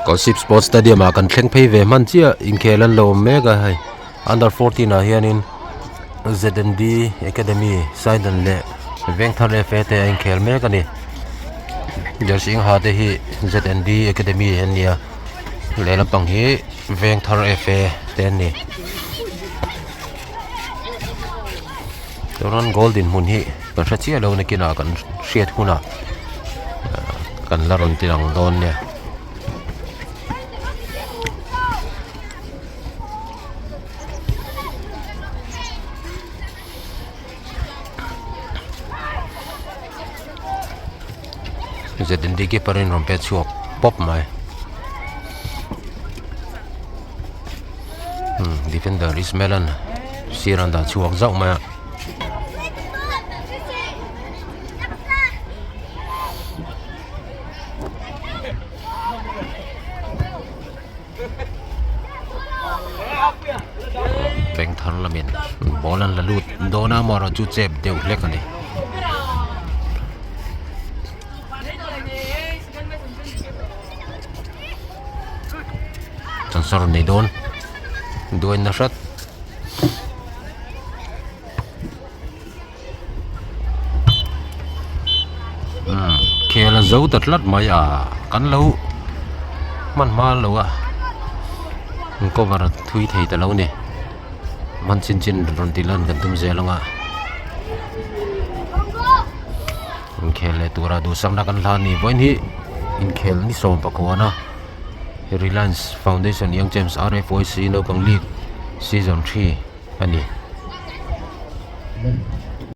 Kolasib Sports Stadium ah kan thleng phei ve hman chiah inkhel an lo awm mek a hei under 14 ah hianin Z_N_D Academy Saidan leh Vengthar F_A te a inkhel mek a ni jersey eng ha te hi Z_N_D Academy an ni a lehlam pang hi Vengthar F_A te an ni. Chuan goal dinhmun hi kan hre chiah lo nakinah kan hriat hunah kan la rawn ti lang dawn nia. Zedindi keeper in rawn pet chhuak pawp mai umm defender Ismail an sir an dah chhuak zauh mai a. Bank thar lamin ball an la lut dawn a amaherawh chu chep deuh hlek a ni. Chansar nei dawn duain na hrat. Umm khel a zo ta tlat mai a kan lo hman hma lo a cover a thui thei ta lo a ni hman chin chin rawn tih lan kan tum zel ang a inkhel leh tura duhsakna kan hlan a ni vawiin hi inkhel ni 19 a Reliance Foundation Young Champs R_F_Y_C naupang league season 3 a ni.